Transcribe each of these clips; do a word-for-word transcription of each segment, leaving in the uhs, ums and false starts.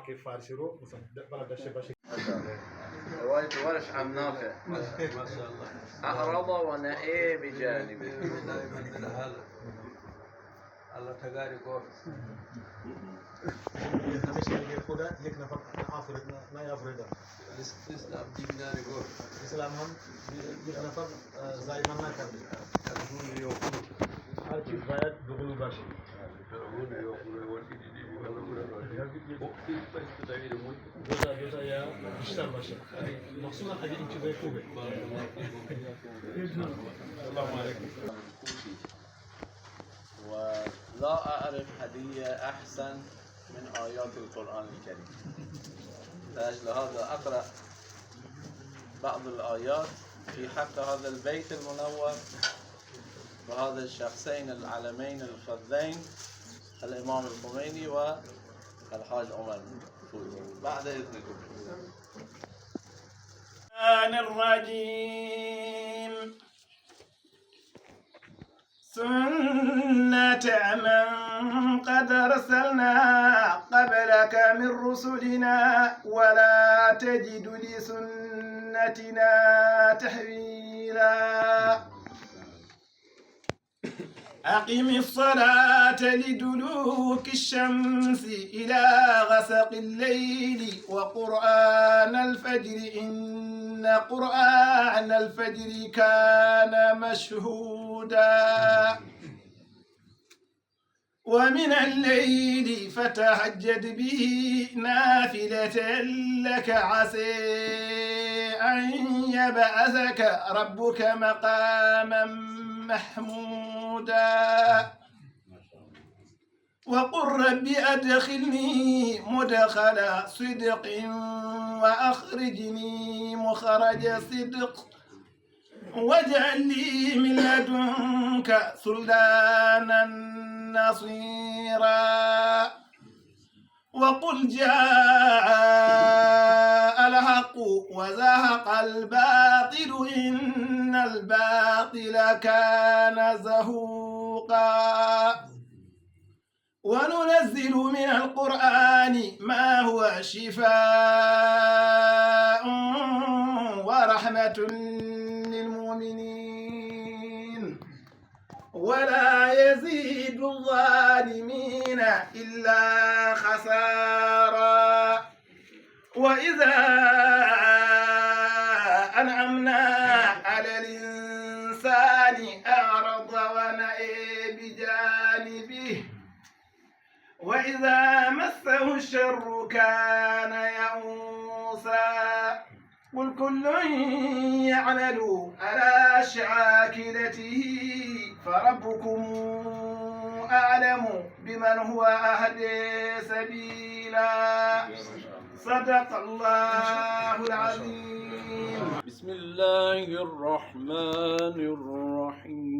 كيف فارسي رو؟ مثلًا، د-، بلا دشة بشة. رواية ورش عن نافع. ما شاء الله. أعرض ونأى بجانبه. Allah tagari gooto. Hamish ngel huda lik na fat na Afrika, na, na Afrika. Lis-, Islam jinnaari gooto. Islam han lik na fat, eh, zaiman na kan. Kala huunde yo huunde. Har ci bayat dugulu bashi. Kala huunde yo huunde won ɗiɗi ɗiɗi walla ɓura ɗon. Ko ɗiɗi fay so tawi ɗe moƴƴi. Dosa, dosa ya bishtar bashi. Maksuma adi inci zai kube. Assalamu alaikum. ولا أعرف هدية أحسن من آيات القرآن الكريم. لأجل هذا أقرأ بعض الآيات في حق هذا البيت المنور وهذا الشخصين العلمين الفذين، الإمام الخميني والحاج عمر الفوزي. بعد إذنكم. الرحمن الرحيم. سنة من قد أرسلنا قبلك من رسلنا ولا تجد لسنتنا تحويلا. أقم الصلاة لدلوك الشمس إلى غسق الليل وقرآن الفجر إن قرآن الفجر كان مشهودا. ومن الليل فتهجد به نافلة لك عسى أن يبعثك ربك مقاما محمودا. وقل رب أدخلني مدخل صدق وأخرجني مخرج صدق واجعل لي من لدنك سلطانا نصيرا. وقل جاء الحق وزهق الباطل إن الباطل كان زهوقا. وننزل من القرآن ما هو شفاء ورحمة للمؤمنين ولا يزيد الظالمين إلا خسارا. وإذا أنعمنا على الإنسان أعرض ونأى بجانبه وإذا مسه الشر كان يئوسا. قل كل يعمل على شاكلته فربكم أعلم بمن هو أهدى سبيلا. صدق الله العظيم. بسم الله الرحمن الرحيم.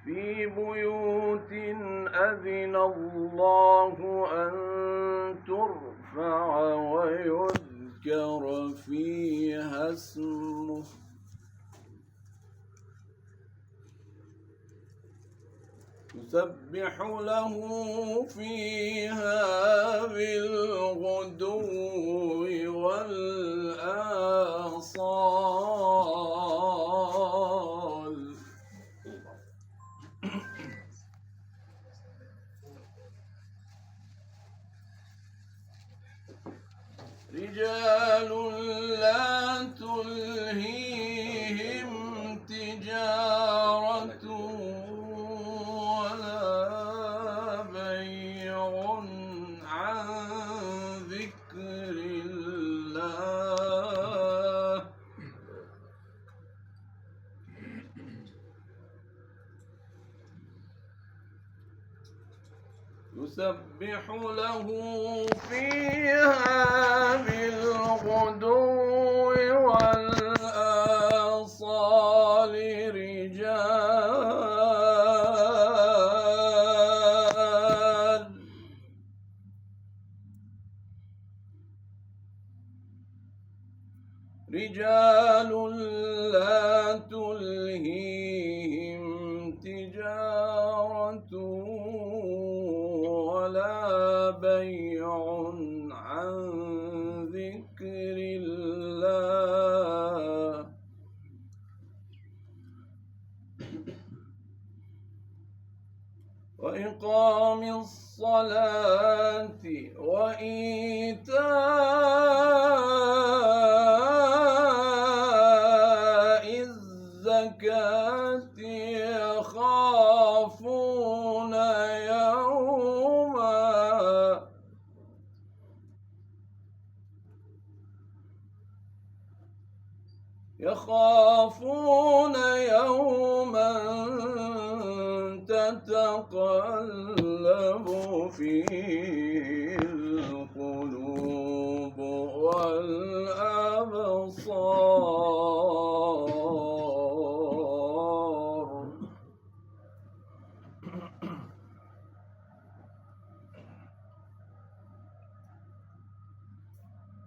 في بيوت أذن الله أن ترفع ويذكر فيها اسمه يسبح له فيها بالغدو والآصال. رجال لا تلهيهم تجارة ولا بيع عن ذكر الله يسبح له فيها بالغدو والآصال رجال رجال لا تلهيهم تجارة ولا بيع عن ذكر الله وإقام الصلاة وإيتاء الزكاة يخافون يوما يخافون يوما تتقلب فيه القلوب والأبصار.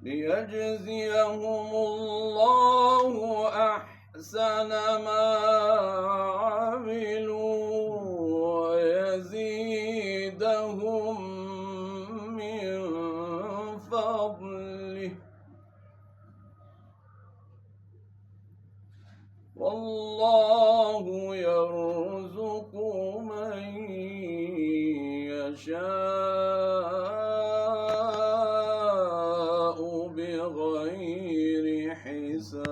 ليجزيهم الله أحسن ما عملوا ويزيدهم من فضله، والله يرزق من يشاء بغير حساب.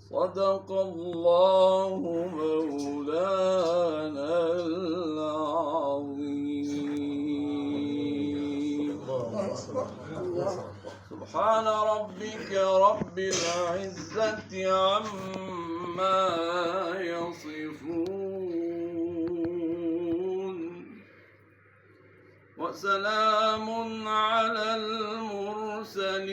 صدق الله مولانا العظيم. سبحان ربك رب العزة عما يصفون، وسلام على المرسلين،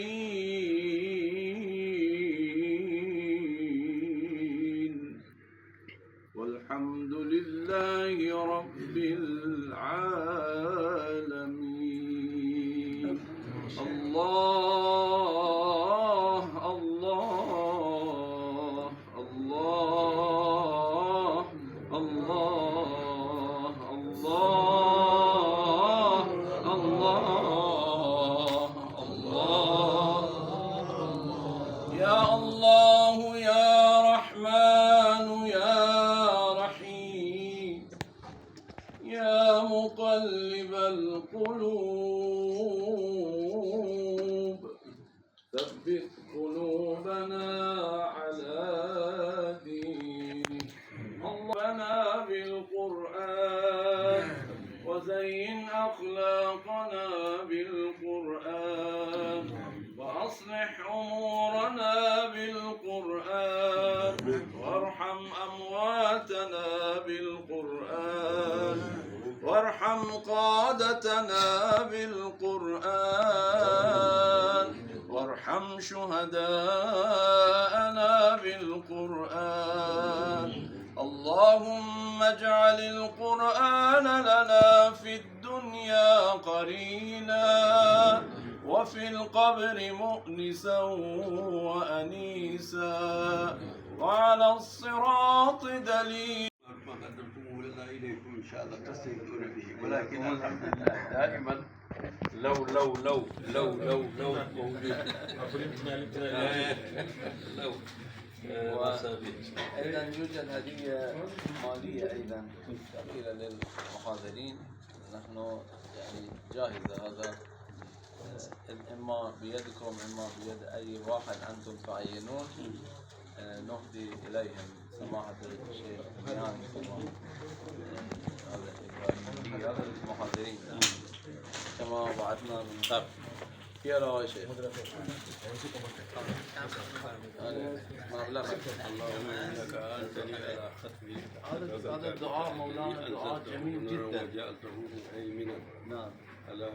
والحمد لله رب العالمين. الله، الله، الله، الله، الله، الله، الله. يا الله، يا رحمن، يا رحيم، يا مقلب القلوب، ثبت قلوبنا على دينك. اللهم بالقرآن، وزين أخلاقنا بالقرآن، وأصلح أمورنا بالقرآن، وارحم أمواتنا بالقرآن، وارحم قادتنا بالقرآن، وارحم شهداءنا بالقرآن. اللهم اجعل القرآن لنا في الدنيا قرينا، وفي القبر مؤنسا وأنيسا، وعلى الصراط دليلا. ما قدمتموه لنا إليكم إن شاء الله تستفيدون به، ولكن الحمد لله دائما. لو، لو، لو، لو، لو، لو موجود. لو. آه، و-، مسابيح. أيضًا يوجد هدية مالية أيضًا قليلة للمحاضرين. نحن يعني جاهزة هذا، آه، إما بيدكم إما بيد أي واحد أنتم تعينون. آه، نهدي إليهم سماحة الشيخ نهاية سماحة، آه، هذا إبراهيم، هذا المحاضرين كما وعدنا من قبل. يا رب يا شيخ. هذا مبلغ. اللهم إنك أنت لي على ختم هذا، هذا الدعاء مولانا دعاء جميل جدًا. وجعلته مهيمنا نعم. على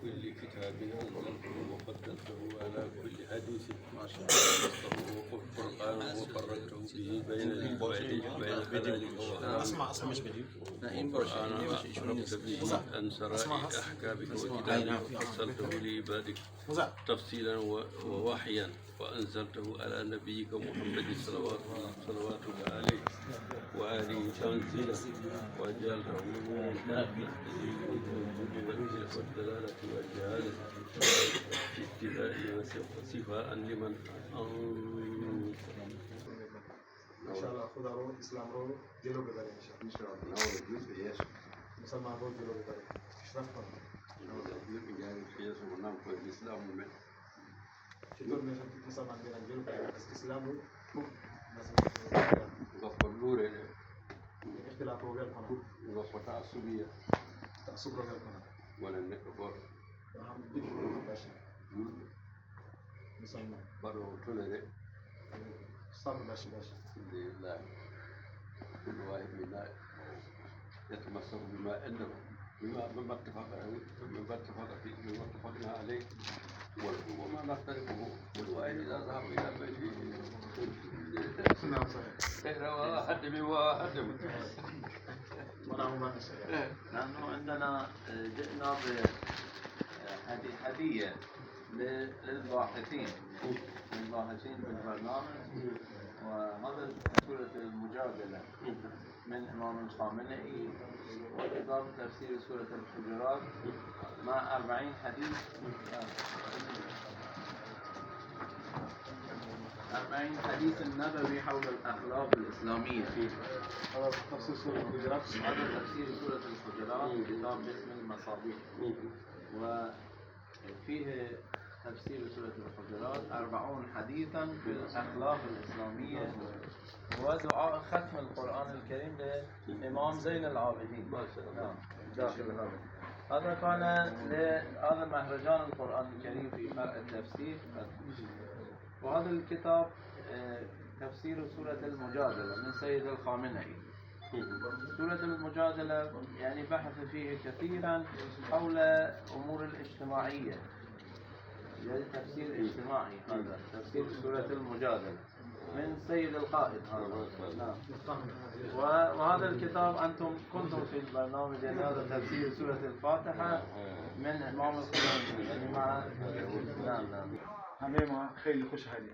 كل كتاب أنزلته وفضلته على كل حديث ما شاء الله. وقرآن وفرقته بين بين بين حلالك وحرامك. القرآن عرفت به عن سرائر أحكامك وكتابك فصلته لعبادك تفصيلا و- ووحيا، وأنزلته على نبيك محمد صلوات صلواتك عليه وآله تنزيلا، وجعلته نورا في الحق والضلالة والجهالة في ابتداء وشفاء لمن أنزل. Inchallah, huɗa ro, Islam ro, jeloɓe bare, inchallah. Inchallah, nawore julɓe yeeso. Musalman ro, jeloɓe bare. Sharaf on. Nawore julɓe jaari yeeso ko nan koye Islam mumen. Surtout mais tan musalman ɓe nan jeloɓe bare, parce que Islam ro, ɗum, goppo luure ɗe. Ikhtilaf o wel kono. Goppo ta subiya. Ta subro wel kono. Wona neɗɗo gooto. Alhamdulillah. Julɓe. Musalman. Baɗoowo tolere. Sabu basi, basi. Alhamdulillah. Kullu wahid minna yatamassaku bima indahu. Bima, bima ittafaqa, bima ittafaqa fi, bima ittafaqna alayh. Wal, wa ma naftariqu. Kullu wahid idha dhahaba ila baytihi. Naam, sahih. Eh, rawa hadde mi wa hadde mo. Wala mo bana sahih. نحن عندنا، آه، جئنا ب، آه، هدي-، هدية ل-، للباحثين، للباحثين في البرنامج. وهذا سورة المجادلة من إمام الخامنئي، وكتاب تفسير سورة الحجرات مع أربعين حديث، أربعين حديث نبوي حول الأخلاق الإسلامية. هذا تفسير سورة الحجرات. هذا تفسير سورة الحجرات، كتاب باسم المصابيح. وفيه تفسير سورة الحجرات، أربعون حديثا في الأخلاق الإسلامية، ودعاء ختم القرآن الكريم للإمام زين العابدين. ما شاء الله. نعم. داخل هذا. هذا كان ل-، هذا مهرجان القرآن الكريم في فرع التفسير. وهذا الكتاب، آه، تفسير سورة المجادلة من سيد الخامنئي. سورة المجادلة يعني بحث فيه كثيرا حول أمور الاجتماعية، يعني تفسير اجتماعي، هذا تفسير سورة المجادلة من سيد القائد هذا. نعم. و-، وهذا الكتاب أنتم كنتم في البرنامج، يعني هذا تفسير سورة الفاتحة من إمام الخميني، يعني مع، نعم، نعم. Hamema khayli khush hali.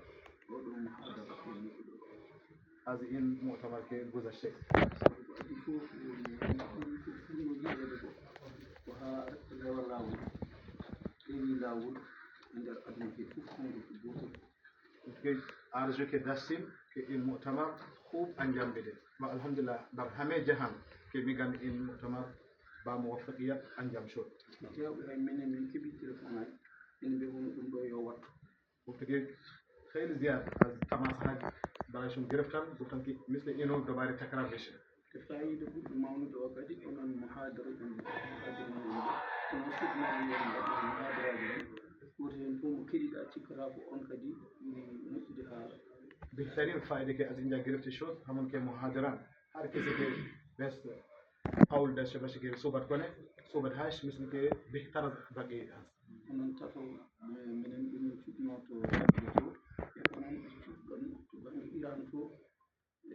Hazi in mu'tamar ke guzashte. Ko ha rewa lawol, rewi lawol e nder aduna ke fof, konngol ko gootol. Ke arjo ke dastin ke in mu'tamar khub anjam bede. Ma alhamdulillah, bar hame jahan ke migan in mu'tamar ba muwaffaqiyat anjam shot. Jawɓe hay minen min keɓi téléphone aji, ene mbiya won ɗum ɗo yo wattu. Woftude xeyli ziyaar, tama sahaaji bara sun gereftan, goftan ki misle ino dobare takrar beshe. Te faayiida ɓurɗo mawnude o kadi, onon muhaadara en, muhaadara en, onon suɓnaaɓe en mbaɗa muhaadaraaji en. Gooto heen fof mo keɗiɗaa cikkata ko on kadi ɓuri moƴƴude haala. Bihtarin fayda ke azinja gerefte shot, hamon ke muhaadaran. Har kese ke best qawl da shaba shi ke sobat kone, sobat hash misle ke bihtar bagi. Onon tato, eh, minen ɓe min cuɓnoo to Gambia to, e onon ɓe cuɓɗon to bannge Iran to, e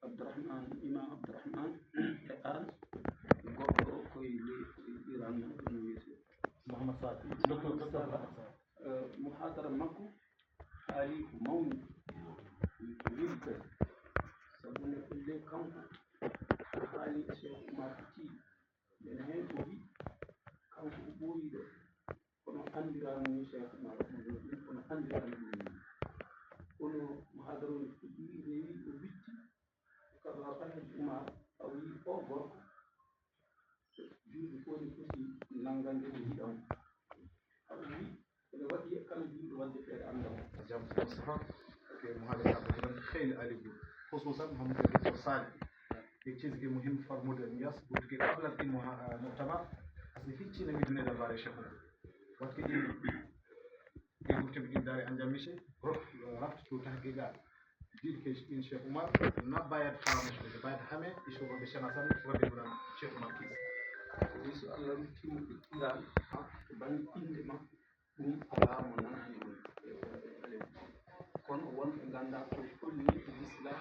Abdourahmane, Imam Abdourahmane e Aran, e goɗɗo o koye leydi Iran nan, ɗum wiyetee Mohammad Sadi. Docteur, Docteur Mohammad Sadi. Eh, muhadara makko haali ko mawni, ko weli kadi. Sabu nde ko le kanko haali e Cheikh Oumar Tine. Ene heen ko wi, kanko ko ɓooyiɗo, kono anndiraano ni Cheikh Oumar, kono anndiraano ɗum ni. Kono mo hadaro ne fuɗɗi rewi, o witti, kaɗo Alhaji Oumar, a wi o gorko. Juuɗe fof ne foti nanngande mo yiɗam. Aɗa wi, ene waɗi e kala juuɗe waɗde feere anndam. Jam Moustapha, ke mo haali ka ko ɗon xeyli Ali Bou. Khususan Mahamadou Docteur Sali. E cizgi muhim farmude miyas, butuke qabla ɗin mo ha-, mu'tamar. Asi hiccina mi duniyaaru bare Cheikh Oumar. Waɗde ɗin, ɗin gurtiɓe ɗin daare anjam mise, rof-, raftu tahqiqat. Dil ke in Cheikh Oumar, na bayat xaramu Cheikh, bayat hame, isu rabbi Cheikh Hassan, rabbi Ibrahim, Cheikh Oumar Kis. Yeeso Allah ruttiimo e Iran, ha, to bannge innde ma, ɗum alaa mo nanani ɗum. Kono wonɓe nganndaa ko holli Islam,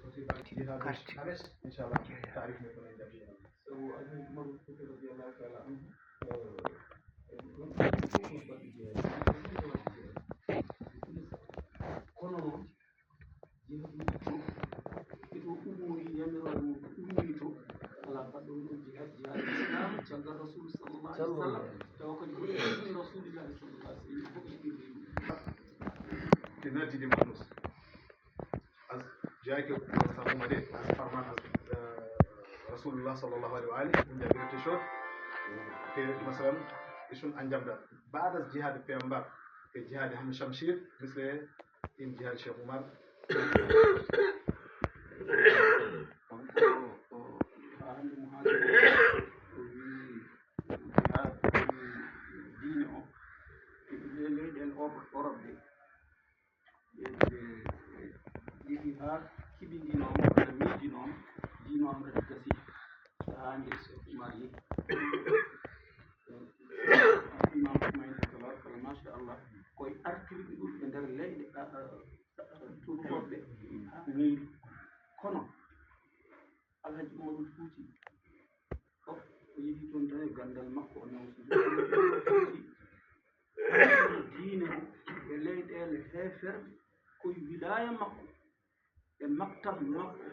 Jihad Hames, inchallah, taarif men kono en jam. Sabu Alhaji Umaru Fuuti radiyallahu taala anhu, eh, eh, ɗum ɗum ɗum ɗum waɗi jihad. Kono noon, jihad ɗum ɗum, e ɗo umori, yamiroore mum ko ummori to, alaa baɗɗo ɗum jihad, jihad Islam, caggal Rasul sallallahu alaihi wasallam, tawa ko ɗum Rasulillahi sallallahu alaihi wasallam, fof ko ɗum ɗum. Te noddi ɗi mbaɗus. As jaaki ko sa uma de, as farman as, eh, Rasulullah sallallahu alaihi wa alihi, ɗum jaɓirte short. Te masalan, isun an jamda. Baada jihad pembar, ke jihad Ham Shamshir, misle in jihad Cheikh Umar. Hannde mo hannde o wii jihad diine o, e ɗe leyɗe en Europe ɗe. Ɓe, ɓe, ɓe yiɗi haa kiɓindinooma, walla miijinooma, diinooma kadi gasi. Haa nde Cheikh Oumar yehi. Imam Ousmane, tabarkalla, machallah, koye artirɓe ɗum e nder leyɗe, a, a, a, tuubakooɓe haa miijo. Kono Alhaji Umarul Fuuti, o, o yehi toon tan e ganndal makko, o nawsi diine e leyɗeele heeferɓe, koye wilaaya makko e maktab makko,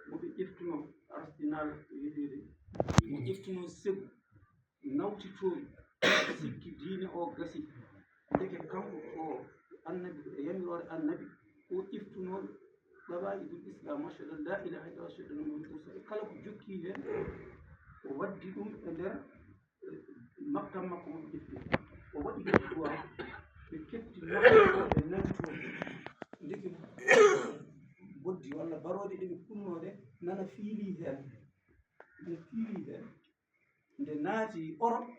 mo ɓe ƴeftuno Arsenal, ko wiyeteede, mo ƴeftuno Segu, nawti toon, sikki diine o gasi. Ndeke kanko ko annabi, ko e yamiroore annabi, o ƴeftuno ɗawaa'idul Islam, ashhadu an la ilaha illallah, ashhadu anna Muhammadan rasulullah, kala ko jokki heen, o waddi ɗum e nder, eh, maktab makko mo ƴefti. O waɗi heen du'a, ɓe ketti makko, ɓe nani toon. Ndeke boddi walla barooɗe ɗe ɓe kunnoo ɗe nana fiilii heen. Nde fiilii heen, nde naati Europe,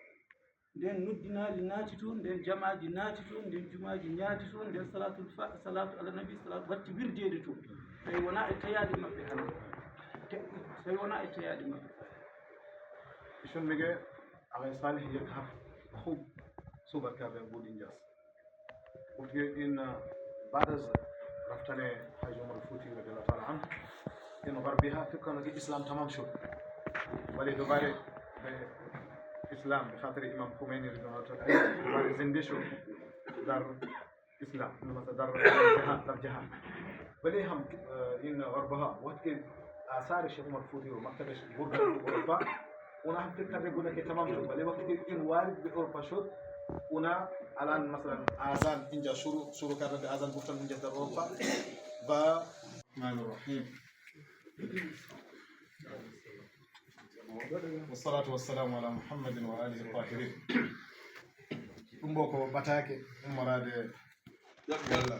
nden noddinaali naati toon, nden jamaaji naati toon, nden jumaaji ñaati toon, nden salaatul fa-, salaatu ala nabi, salaatu watti wirdeede toon. Tawi wonaa e tayaade maɓɓe hannde. Te-, tawi wonaa e tayaade maɓɓe. Isun mige, Alhaji Salih yek haf, hub, subar ka ben gudin jas. Wutge in, uh, badas raftane Haji Umar Futi radiyallahu ta'ala anhu. In Gharbiha, fikkano ki Islam tamam shu. Wali dubare be Islam, be khatri Imam Khomeini radiyallahu ta'ala anhu. Dubare zindi shu. Dar Islam, no masa dar jihad, dar jihad. Wali ham, uh, in Gharbaha, wutge asar Sheikh Umar Futi wa maktab Sheikh Burda Gharba. Una ham fikkade guna ke tamam shu. Wali wakti in walid be Europa shu. Una alan masalan azan inja shuru, shuru karate azan buktan inja dar Europa. Ba. الرحمن الرحيم. والصلاة والسلام على محمد وآله الطاهرين. Ɗum ɗo ko ɓataake ummoraade Yalla.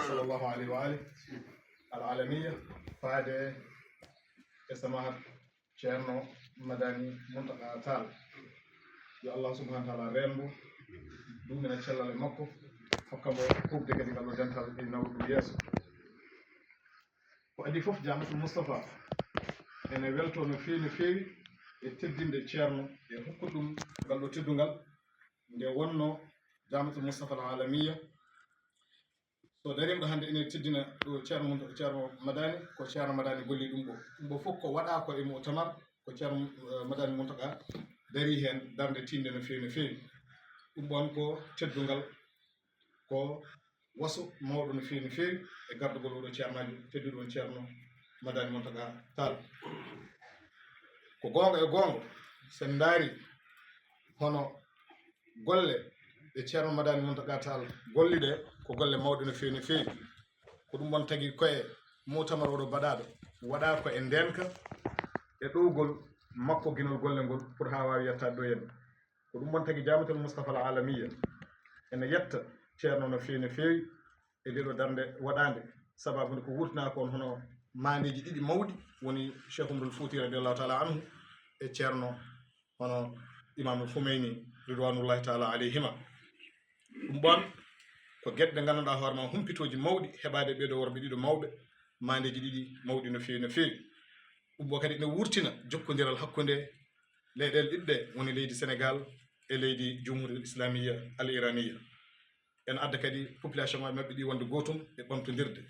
Sallallahu alaihi wa alihi. Al Alamiya, faade e samahat Ceerno Madani Muntaka Tall. Yo Allah subhanahu wa ta'ala reen mo, duumina cellal e makko, hokka mo huɓde kadi ngal ɗo dental e nawru ɗum yeeso. Ko adii fof, Jaamatul Mustafa ene weltoo no feewi, no feewi e teddinde Ceerno e hokkude ɗum ngal ɗo teddungal nde wonnoo Jaamatul Mustafa Al Alamiya. So dariima ɗo hannde ene teddina ɗo Ceerno mum, Ceerno Madani, ko Ceerno Madani golli ɗum ɗo. Ɗum ɗo fof ko waɗaa ko e mu'tamar, ko Ceerno, eh, Madani Muntaka darii heen darnde tiiɗnde no feewi, no feewi. Ɗum ɗoon ko teddungal, ko wasu mawɗo no feewi, no feewi e gardagol oɗo ceernaajo tedduɗo on Ceerno Madani Muntaka Tall. Ko goonga e goonga, so en ndaari hono golle ɗe Ceerno Madani Muntaka Tall golli ɗe, ko golle mawɗe no feewi, no feewi. Ko ɗum ɗoon tagi koye mu'tamar oɗo baɗaaɗo, waɗaa ko e ndeenka, e ɗowgol makko ginol golle ngol pour haa waawi yettaade ɗo henna. Ko ɗum ɗoon tagi Jaamatul Mustafa Al Alamiya ene yetta Ceerno no feewi, no feewi e ndee ɗo darnde waɗaande, sababu nde ko wuurtinaa ko on hono maandeeji ɗiɗi mawɗi, woni Cheikh Umarul Fuuti radiyallahu ta'ala anhu e Ceerno hono Imaamul Khomeini ridwanullahi ta'ala alayhima. Ɗum ɗoon ko geɗe ɗe ngannduɗaa hoore ma humpitooji mawɗi heɓaade ɓee ɗo worɓe ɗiɗo mawɓe, maandeeji ɗiɗi mawɗi no feewi, no feewi. Ɗum ɗo kadi ene wurtina jokkondiral hakkunde leyɗeele ɗiɗi ɗe, woni leydi Senegal e leydi Jumhuriyal Islamiyya Al Iraniyya. Ene adda kadi population maɓɓe ɗi wonde gootum e ɓamtondirde.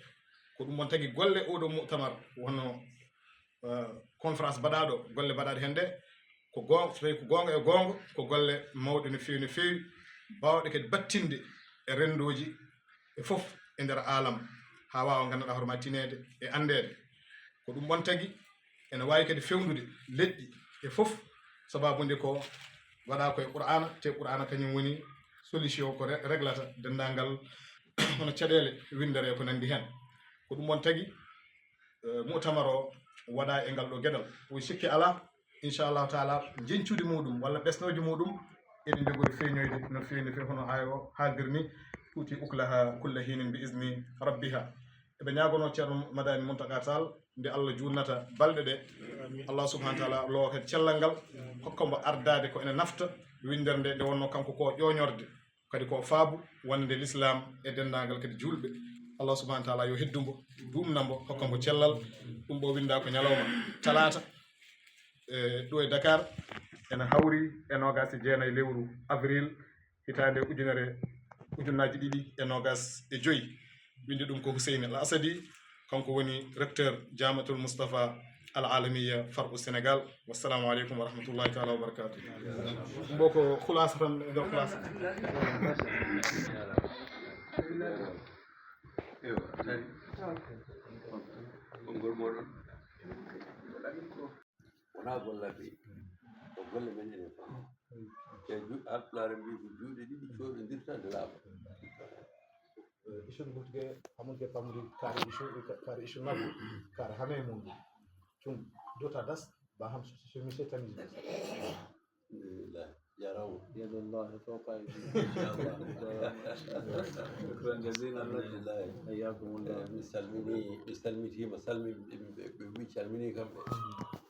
Ko ɗum ɗoon tagi golle oo ɗoo mu'tamar, wonno, eh, conférence baɗaaɗo, golle baɗaaɗe heen ɗe, ko goonga, so tawii ko goonga e goonga, ko golle mawɗe no feewi, no feewi, baawɗe kadi battinde e renndooji e fof e nder aalam, haa waawa nganndanɗaa hoore maa tineede e anndeede. Ko ɗum ɗoon tagi ene waawi kadi fewndude leƴƴi e fof, sabaabu nde ko waɗaa ko e Qur'aana, te Qur'aana kañum woni solution ko re-, reglata denndaangal hono caɗeele winndere e ko nanndi heen. Ko ɗum ɗoon tagi, eh, mu'tamar o waɗaa e ngal ɗo geɗal. Ko sikki alaa, inchallahu taala, njeñcudi muɗum walla ɓesnooji muɗum eɗi njogori feeñoyde no feewi, no feewi, hono aaya o haaldir ni, tuuti ukulaha kulla hiinin bi isni rabbiha. Eɓe ñaagonoo Ceerno Madani Muntaka Tall, nde Allah juutnata balɗe ɗe, Allah subhanahu wa taala loowa kadi cellal ngal, hokka mbo ardaade ko ene nafta winndere nde, nde wonnoo kanko ko ƴooñorde, kadi ko faabu wonde lislaam e denndaangal kadi juulɓe. Allah subhanahu wa taala yo heddu mbo, duumna mbo, hokka mbo cellal. Ɗum ɗo winndaa ko ñalawma talaata, e ɗo e Dakar, ene hawri e noogaas e jeenayi lewru avril, hitaande ujunere, ujunnaaji ɗiɗi e noogaas e joy. Winndi ɗum ko Huseyni Al Asadi, kanko woni recteur Jaamiatul Mustafa Al Alamiya Far'u Senegal. Wassalamu aleykum wa rahmatullahi taala wa barakatuh. Ɗum ɗo ko khulasa tan, e nder khulasa. Ewa, tari. Konngol mooɗon. Wonaa gollaɓe, ko golle men enen fof. Te ju-, Haalpulaar en mbii ko juuɗe ɗiɗi cooɗondirta nde laaɓa. Eh, isun gutge, hamun ke pamri kare isu, kare isu nabu, kare hame mundu. Cum, dota das, ba ham su, su, su, su, tamis. Alhamdulillah. Jaaraama. يد الله فوق أيديهم. Inchallah. شكرا جزيلا لكم. Alhamdulillah. حياكم الله. Eh, mi salmini, mi salmitiima, salmi-, ɓe, ɓe, ɓe, mi calmini kamɓe.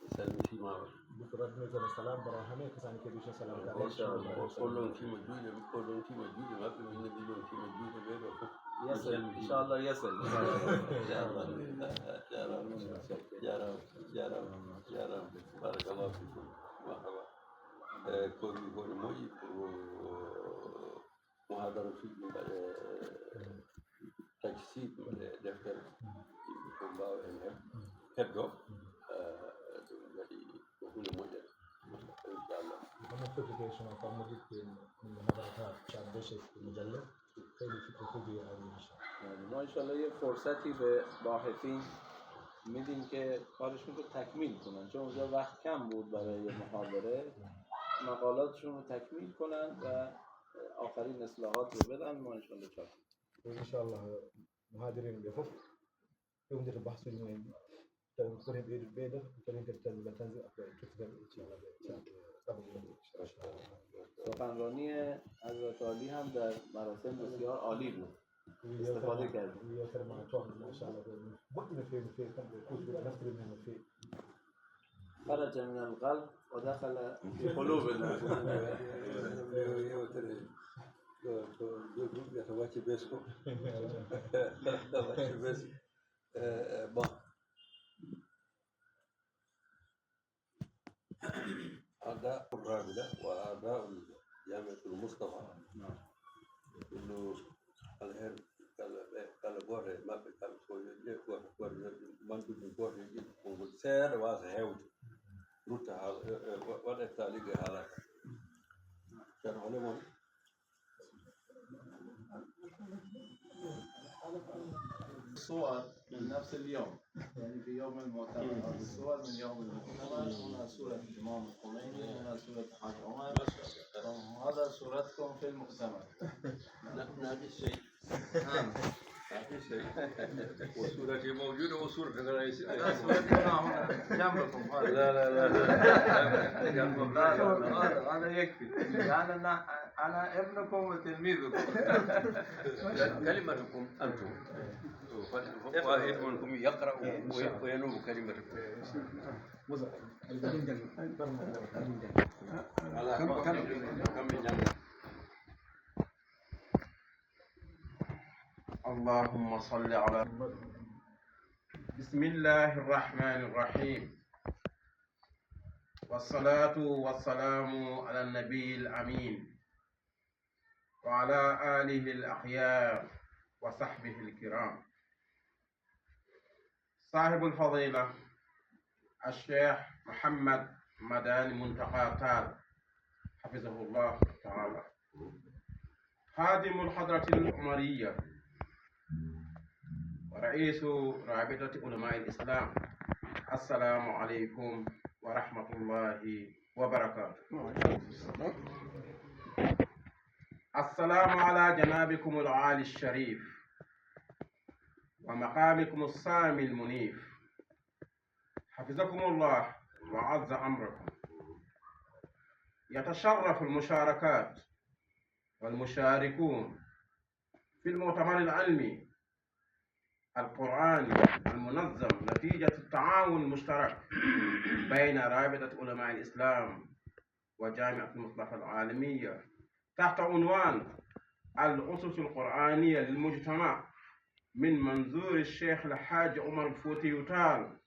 Mi salmitiima. Bukra ne kono salam bara hame kasani ke bisha salam ka. Inchallah. O, o lomtiima juuɗe, o lomtiima juuɗe maɓɓe, min ne mi lomtiima juuɗe ɓe ɗo fof. Yasel, inchallah, yasel. Jaaraama. Jaaraama. Jaaraama. Jaaraama. Jaaraama. Barakallahu fikum. Marhaba. E, ko wi ko ne moƴƴi, ko muhadaratuuji ɗi mbaɗe tajsiid, mbaɗe deftere, yimɓe fof mbaawa heen heɓ-, heddoo. E, ɗum waɗi ko huunde moƴƴere, inchallah. Hono foti ko sono farmodiɓɓe min hadarata Tchad Bechef ko mo Jalle, kaydi fitto fodi e ari, inchallah. Machallah، یه فرصتی به باحثین می‌دیم که کارشون رو تکمیل کنن، چون اونجا وقت کم بود برای محاضره، مقالاتشون رو تکمیل کنن و آخرین اصلاحات رو بدن، ما انشالله چاپ کنیم. Inchallah, muhadirin ɓe fof ƴewndira bahsuuji mumen, tawi ko foti heen ɓeydude ɓeyda, ko foti heen kadi tanzila tanzil, après tottigal, inchallah, ɓe, ɓe, ɓe, سخنرانی حضرت عالی هم در مراسم بسیار عالی بود. Wi yeewtere استفاده ma, کردیم. Wi yeewtere ma toon, machallah, ɗum moƴƴi no feewi, no feewi, kamɓe kuutuɓe ɓe naftiri men no feewi. خرج من القلب ودخل في قلوبنا. Yeewtere ko, ko jogii mbiyata wacci bees ko. Wacci bees. Eh, eh, bon. أعضاء الرابطة وأعضاء جامعة المصطفى. Kullu alher, kala ɓe, kala gooto e maɓɓe, kala ko yo ƴe-, gooto, gooto yo manduɗum, gooto yo ƴeew konngol seeɗa waasa heewde. Rutta haala, e, e, wa-, waɗa taaliiɓe haalaka. Ceerno, hole mon? الصور من نفس اليوم، يعني في يوم المؤتمر، هذه الصور من يوم المؤتمر، هنا صورة الإمام الخميني، هنا صورة الحاج عمر، هذا صورتكم في المؤتمر. نفس الشيء. نعم. ما في شيء. وصورتي موجودة وصورتك رئيس. لا، صورتنا هنا جنبكم، هذا. لا، لا، لا، لا. جنبكم. لا، لا، هذا، هذا يكفي. لأن أنا، أنا ابنكم وتلميذكم. كلمتكم أنتم. واحد منكم يقرأ وي-، وينوب كلمتكم. Voilà. Kam, kam, kam ɓe ñaama. اللهم صل على. بسم الله الرحمن الرحيم. والصلاة والسلام على النبي الأمين وعلى آله الأخيار وصحبه الكرام. صاحب الفضيلة الشيخ محمد مداني منتقى تال، حفظه الله تعالى، خادم الحضرة العمرية ورئيس رابطة علماء الإسلام، السلام عليكم ورحمة الله وبركاته. السلام على جنابكم العالي الشريف ومقامكم السامي المنيف، حفظكم الله وعز أمركم. يتشرف المشاركات والمشاركون في المؤتمر العلمي القرآني المنظم نتيجة التعاون المشترك بين رابطة علماء الإسلام وجامعة المصطفى العالمية تحت عنوان الأسس القرآنية للمجتمع، من منظور الشيخ الحاج عمر الفوتي تال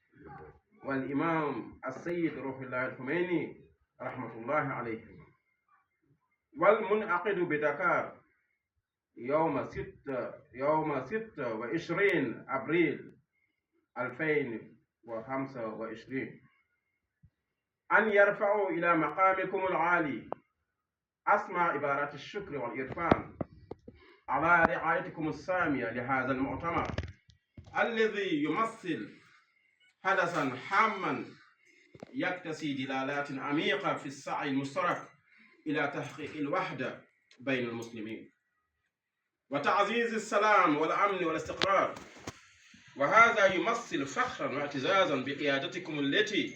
والإمام السيد روح الله الخميني رحمة الله عليهم، والمنعقد بدكار يوم ستة، يوم ستة وعشرين أبريل ألفين وخمسة وعشرين، أن يرفعوا إلى مقامكم العالي أسمى عبارات الشكر والإرفان على رعايتكم السامية لهذا المؤتمر الذي يمثل حدثا هاما يكتسي دلالات عميقة في السعي المشترك إلى تحقيق الوحدة بين المسلمين وتعزيز السلام والأمن والاستقرار. وهذا يمثل فخرا واعتزازا بقيادتكم التي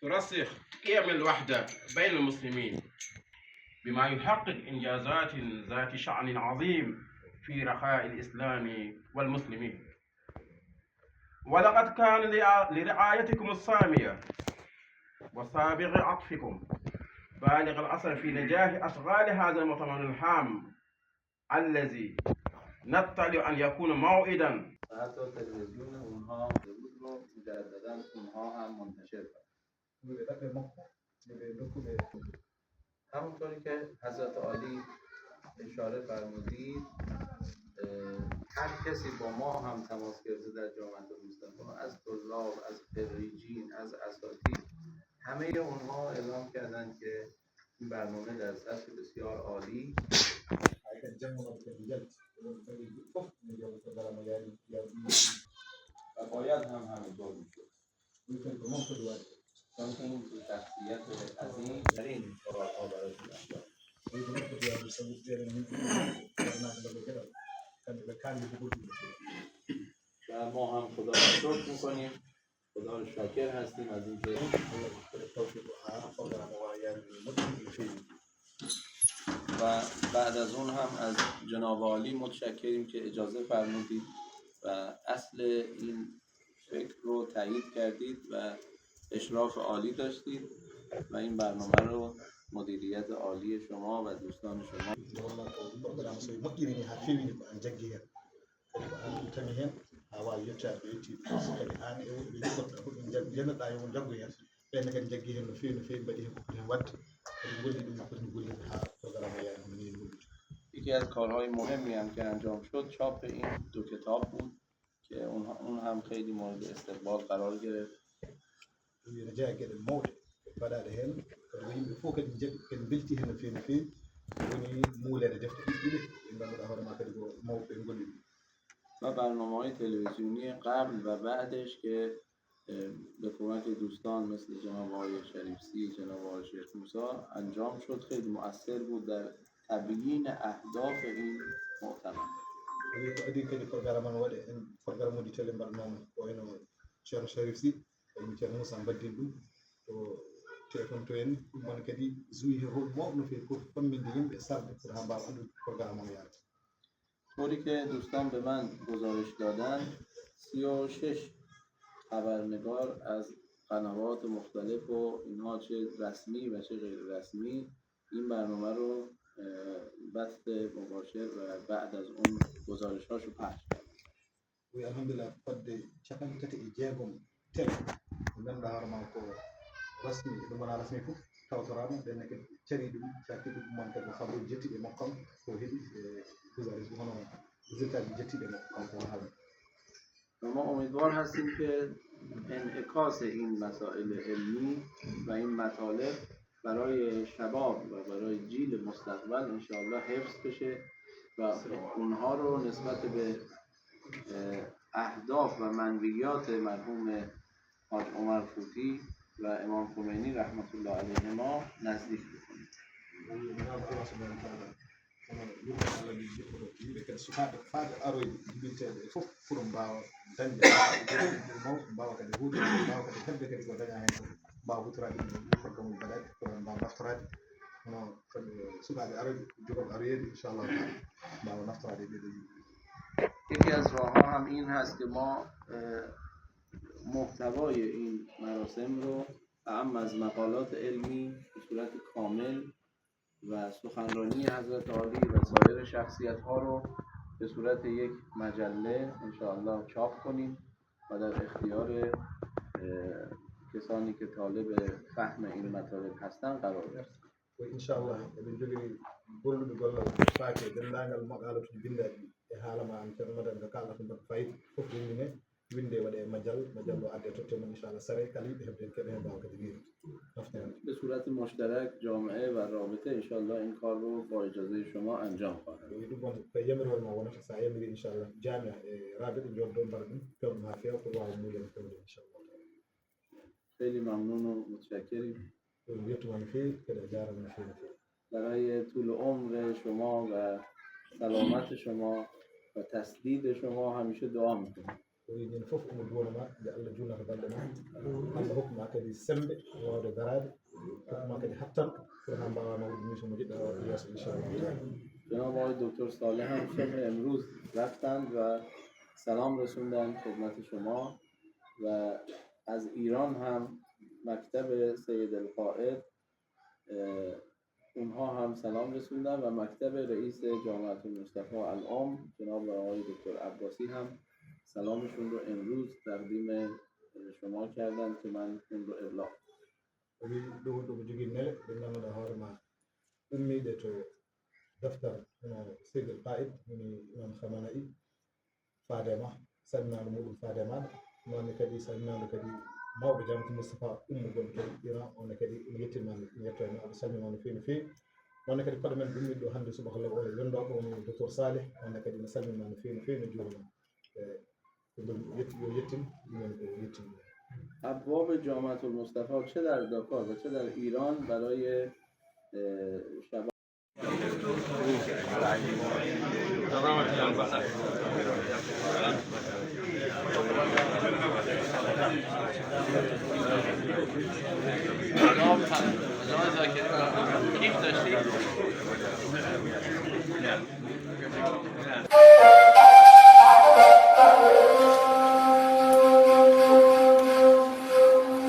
ترسخ قيم الوحدة بين المسلمين، بما يحقق إنجازات ذات شأن عظيم في رخاء الإسلام والمسلمين. ولقد كان لرعايتكم السامية وسابغ عطفكم بالغ الأثر في نجاح أشغال هذا المؤتمر الهام الذي نطلع أن يكون موعدا. و حتی تلویزیون اونها هم بود رو مجدداً اونها هم منتشر کنن. همونطوری که حضرت عالی اشاره فرمودید، اه، هر کسی با ما هم تماس گرفته در جامعه المصطفی، از طلاب، از خریجین، از اساتید، همهٔ اونها اعلام کردن که این برنامه در سطح بسیار عالی. و باید هم همینطور می‌شد. چون که این شخصیت عظیم در این کارها برای خودش داشت. و ما هم خدا را شکر می‌کنیم، خدا را شاکر هستیم از اینکه و بعد از اون هم از جناب عالی متشکریم که اجازه فرمودید و اصل این فکر رو تایید کردید و اشراف عالی داشتید و این برنامه رو مدیریت عالی شما و دوستان شما. Nde wonnoo ko ɗum ɗo mbaɗaama, so moƴƴiri ni haa feewi ni, ko aan jaggi heen. Kadi ko aan tami heen haa waawi yettaade ɗo yetti. Kadi aan e woɗɓe ɓe njogotoɗaa fof, ɓe njaggi, njannoɗaa yo on njaggu heen. Ɓeen ne kadi njaggi heen no feewi, no feewi, mbaɗi heen ko foti heen waɗde. Kadi ngolli ɗum no foti gollirde haa programme o yaade hono nii ngollude. یکی از کارهای مهمی هم که انجام شد، چاپ این دو کتاب بود که اون، اون هم خیلی مورد استقبال قرار گرفت. Ɗum ene jeyaa e geɗe mawɗe mbaɗaaɗe heen, kadi ko yimɓe fof kadi njaɓi, kadi mbeltii heen no feewi, no feewi. Woni muuleede defte ɗiɗi ɗiɗi, ɗe ngannduɗaa hoore maa kadi ko mawɓe ɓe ngolli ɗum. و برنامه‌های تلویزیونی قبل و بعدش که، اه، به کمک دوستان مثل جناب آقای شریفزی، جناب آقای شیخ موسی انجام شد، خیلی مؤثر بود در تبیین اهداف این مؤتمر. Wi ko adii kadi programme on waɗe, en programme uji télé mbaɗnooma, ko wayno Ceerno Sharif Sy, wayno Ceerno Moussa mbaɗdin ɗum to T F M to en, ɗum woni kadi joué he rôle mawɗo no feewi pour famminde yimɓe, sarde pour haa mbaawa anndude programme on yaade. طوری که دوستان به من گزارش دادن، سی و شش خبرنگار از قنوات مختلف و اینها، چه رسمی و چه غیر رسمی، این برنامه رو، اه، بث مباشر و بعد از اون گزارش‌هاش رو پخش کردن. Wi, alhamdulillah, fodde capanɗe tati e jeegom télé, ko ngannduɗaa hoore maa ko Rasmi, ɗum wona rasmi fof tawtoraama, ɓen ne kadi carii ɗum, cakki ɗum, man kadi ko habruuji jettiiɗi e makko kanko, ko heɓi e gusaris hono résultat ji jettiiɗi e makko kanko, wona haalde. و ما امیدوار هستیم که انعکاس این مسائل علمی و این مطالب برای شباب و برای جیل مستقبل انشاءالله حفظ بشه و اونها رو نسبت به، اه، اهداف و منویات مرحوم حاج عمر فوتی و امام خمینی رحمت الله علیهما نزدیک بکنیم. Kono yurmeende Allah ndi jippoto yimɓe kadi sukaaɓe faaɓe aroyde jibinteeɓe e fof pour mbaawa dañde mawɓe, mbaawa kadi huude, mbaawa kadi heɓde kadi ko dañaa heen ko, mbaawa hutoraade ɗum ɗum programme uji mbaɗaaɗi, pour mbaawa naftoraade. Hono kadi sukaaɓe aroyde, jogooɓe aroyeeɓe, inchallahu taala, mbaawa naftoraade e ɓeeɗo yimɓe. یکی از راه‌ها هم این هست که ما، اه، محتوای این مراسم رو اعم از مقالات علمی به صورت کامل و سخنرانی حضرت عالی و سایر شخصیت‌ها رو به صورت یک مجله انشاءالله چاپ کنیم و در اختیار، اه، کسانی که طالب فهم این مطالب هستن قرار بدیم. Ko inchallah eɓe njogiri gollude gollal faati e denndaangal maqaalatuuji binndaaɗi e haala ma an Ceerno Madani ko kaalɗa ko mbaɗa fayida fof winndine, winndee waɗee e majal, majal o addee tottee mon inchallah saray kala yiɗɓe heɓde heen keɓa heen mbaawa kadi wiide naftorande. به صورت مشترک جامعه و رابطه انشالله این کار رو با اجازه شما انجام خواهد. O wiyi ɗum won ko e yamiroore ma wonata, so a yamiri inchallah jaamiya e raabita njooddoo mbaɗa ɗum, peew ɗum haa feewa pour waawa muuyde feewde inchallah. خیلی ممنون و متشکریم. Ɗum yettuma no feewi, kadi a jaaraama no feewi no feewi. برای طول عمر شما و سلامت شما و تسدید شما همیشه دعا می‌کنیم. O wiyi ñande fof omo duwano ma nde Allah juulnata balɗe ma, Allah hokku ma kadi semmbe waawde daraade, hokku ma kadi hattan pour haa mbaawaa nawrude mission mo njiɗɗaa waɗde yeeso inchallah. جناب آقای دکتر صالح هم صبح امروز رفتند و سلام رسوندن خدمت شما و از ایران هم مکتب سید القائد، اه، اونها هم سلام رسوندن و مکتب رئیس جامعة المصطفی العام جناب آقای دکتر عباسی هم سلامشون رو امروز تقدیم شما کردن که من اون رو ابلاغ کنم. O wiyi ɗum ɗo ko jogii nele ɗe ngannduɗaa hoore ma ummiiɗe to daftar hono Seydil Qaid woni Imam Khamenei, faade ma, salminaandu muɗum faade maaɗa. Noon ne kadi salminaandu kadi mawɓe Jamaatu Mustafa ummo gonɗo to Iran, on ne kadi ina yettima, ina yetto e ma, ɓe salmima no feewi no feewi. Noon ne kadi koɗo men ɗummiɗo hannde subaka law, on e yonndooɓe, woni Docteur Saleh, on ne kadi ina salmima no feewi no feewi, no juurima. E ko ɗum yetti, yo yettin ɗumen ko yettin. ابواب جامعة المصطفی چه در داکار و چه در ایران برای، اه، شباب